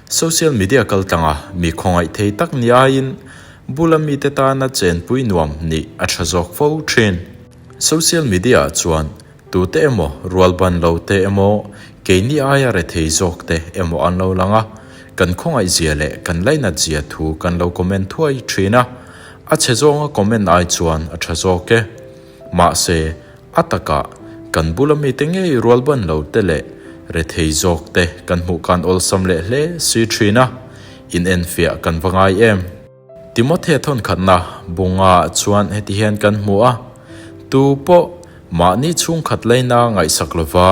Social media kaltlanga mi khawngaih thei tak ni aiin bula mite tana chenpui nuam nih a tha zawk fo thin. Social media ah chuan tute emaw rualban lo te emaw keini aia rethei zawk te emaw an lo lang a, kan khawngaih zia leh kan lainat zia thu kan lo comment thuai thin a, a chhe zawnga comment ai chuan a tha zawk e. Mahse, A takah, kan bula mite ngei rualban lo te leh rethei zawk te kan hmuh khan awlsam leh hle si thin a, inenfiah kan va ngai em? Timothea thawnkhatna bunga chuan heti hian kan hmu a, Tu pawh mahni chhungkhat laina ngaihsak lova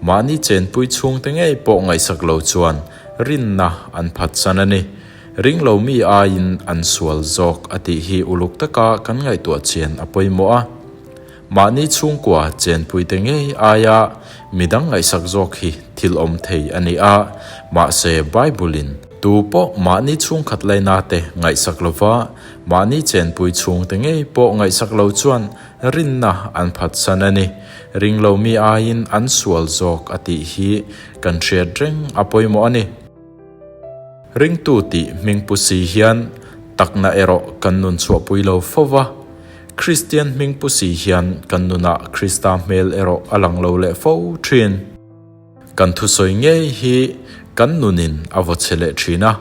mahni chenpui chhungte ngei pawh ngaihsak lo chuan rinna an phatsan a ni. Ringlo mi aiin an sual zawk a tih hi uluk taka kan ngaihtuah chian a pawimawh a. Mahni chhungkua chenpuite ngei aia midang ngaihsak zawk hi thil awm thei a ni a, mahse Bible-in tu pawh mahni chhungkhat lainate ngaihsak lova mahni chenpui chhungte ngei pawh ngaihsak lo chuan rinna an phatsan a ni. Ringlo mi aiin an sual zawk a tih hi kan hriat reng a pawimawh a ni. Ringtu tih hmingpu si hian takna erawh kan nun chhuahpui lo fo va. Kristian hming pu si hian kan nunah Krista hmel erawh a lang lo leh fo thin. Kan thusawi ngei hi kan nunin a vaw chhe leh thin a,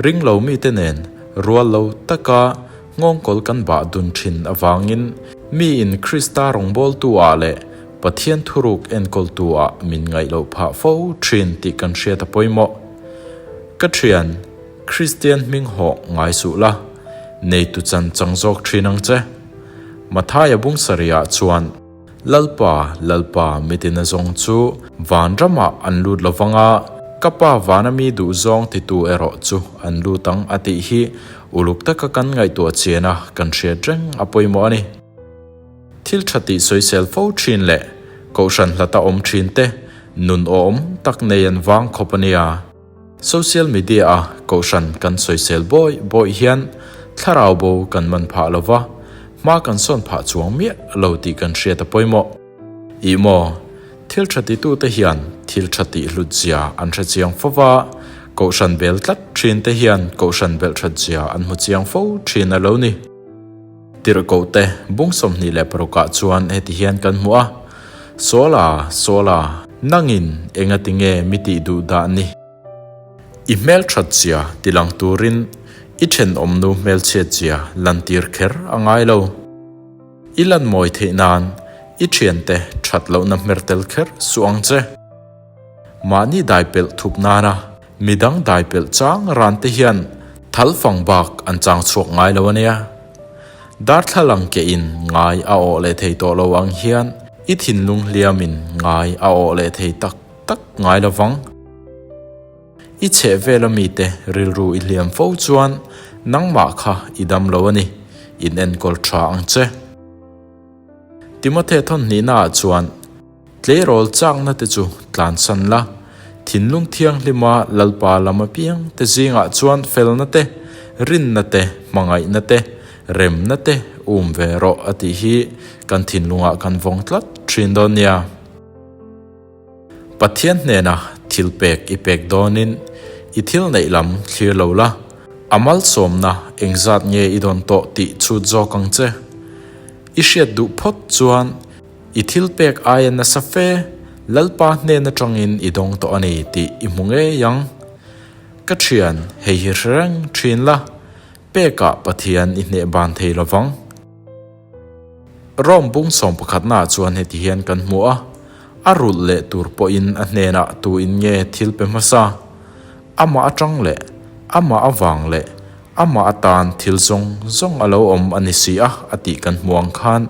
ring lo mite nen rual lo taka nghawngkawl kan bah dun thin avangin miin Krista rawngbawltu ah leh Pathian thuruk enkawltu ah min ngaih loh phah fo thin tih kan hriat a pawimawh. Ka thian. Kristian hming hawh ngai suh la, neitu chan chang zawk thin ang che. Mathaia bung sarihah chuan, Lalpa, Lalpa, mitin a zawng chu van ramah an lut lo vang a, ka Pa vana mi duh zawng titu erawh chu an lut ang a tih hi uluk taka kan ngaihtuah chian a, kan hriat reng a pawimawh a ni. Thil tha tih sawisel fo thin leh kohhran hlata awm thin te nun awm tak nei an vang khawp a nia. Social media a kohhran kan sawisel bawi bawi hian thlarau bo kan man phah lo va, hma kan sawn phah chuang miah lo tih kan hriat a pawimawh. Ih maw, thil tha titute hian thil tha tih hlut zia an hre chiang fo va, kohhran bel tlat thin te hian kohhran belh that zia an hmu chiang fo thin a lo ni. Tirhkohte bung 26 ah chuan heti hian kan hmu a, Sawla, Sawla, nangin engati nge mi tih duh dah ni? I hmelthat zia tilang turin i thenawmnu hmelchhiat zia lantir kher a ngai lo. I lan mawi theih nan i thiante that lohna hmer tel kher suh ang che. Mahni daipelh thup nana midang daipelh chang ran te hian thal fang bak an chang chhuak ngai lo a nia. Darthlalang ke in ngai a awh leh thei tawh lo ang hian i thinlung hliam in ngai a awh leh thei tak tak ngai lo vang. I chheh vel ami te rilru i hliam fo chuan nangmah kha i dam lo a ni, in enkawl tha ang che. Timothea thawn hnihna ah chuan Tleirawl chakna te chu tlansan la, thinlung thianghlima Lalpa lam apiang te zingah chuan felna te, rinna te, hmangaihna te, remna te um ve rawh a tih hi kan thinlungah kan vawng tlat thin dawn nia. Pathian hnena thil pek i pek dawnin i thil neih lam thlir lo la, a malsawmna engzat nge i dawn tawh tih chhut zawk ang che. I hriat duh phawt chuan I thil pek aia nasa fe Lalpa hnen atangin i dawng tawh a ni tih i hmu ngei ang. Ka thian, hei hi hre reng thin la, pekah Pathian i hneh ban thei lo vang. Rome bung sawm pakhatnaah chuan heti hian kan hmu a, a rulh leh tur pawhin a hnenah tuin nge thil pe hmasa? Amah atang leh, amah avang leh, amah atan thil zawng zawng a lo awm a ni si a, a tih kan hmu ang khan.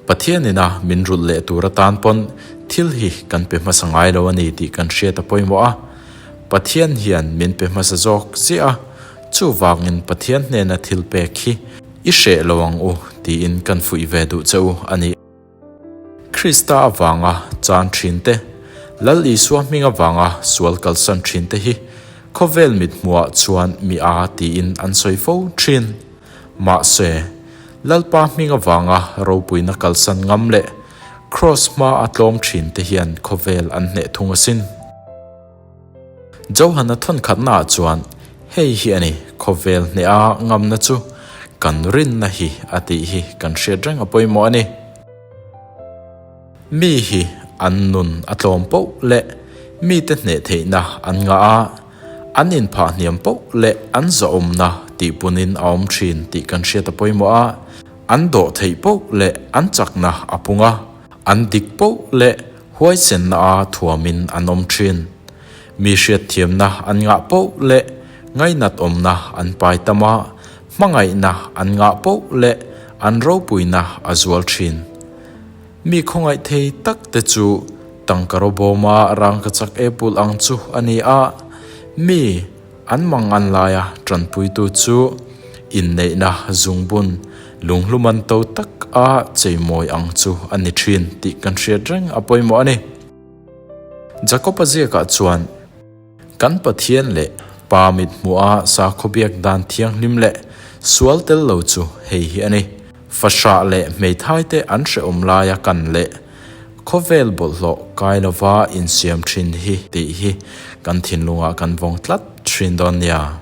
Pathian ina min rulh leh tur atan pawn thil hi kan pe hmasa ngai lo a ni tih kan hriat a pawimawh a. Pathian hian min pe hmasa zawk ziah a, chuvangin Pathian hnena thil pek hi i hreh lo ang u tiin kan fuih ve duh che u a ni. Krista avanga chan thin te, Lal Isua hming avanga sual kalsan thin te hi khawvel mithmuhah chuan mi a tiin an sawi fo thin. Mahse, Lalpa hming avanga ropuina kalsan ngam leh Kraws hma a tlawm thin te hian khawvel an hneh thung asin. Johana thawnkhatnaah chuan hei hi a ni, khawvel hneha ngamna chu kan rinna hi a tih hi kan hriat reng a pawimawh a ni. Mi hi an nun a tlawm poh leh mite hneh theihna an ngah a, an inphah hniam poh leh an zahawmna tihpunin a awm thin tih kan hriat a pawimawh a, an dawh theih poh leh an chakna a pung a, an dik poh leh huaisenna a thuamin an awm thin. Mi hriatthiamna an ngah poh leh ngainat awmna an pai tam a, hmangaihna an ngah poh leh an ropuina a zual thin. Mi khawngaih thei tak te chu tangka rawbawma rangkachak apple ang chu a ni a, mi an mang an laia tanpuitu chu inneihna zungbun lunghlu man to tak a cheimawi ang chu a ni thin tih kan hriat reng a pawimawh a ni. Jakob-a ziakah chuan. Kan Pathian leh Pa mit hmuha sakhaw biak dan thianghlim leh sual tel lo chu hei hi a ni. Fahrah leh hmeithai te an hrehawm laia kan leh khawvel bawlhhlawh kai lova insiam thin hi tih hi kan thinlungah kan vawng tlat thin dawn nia.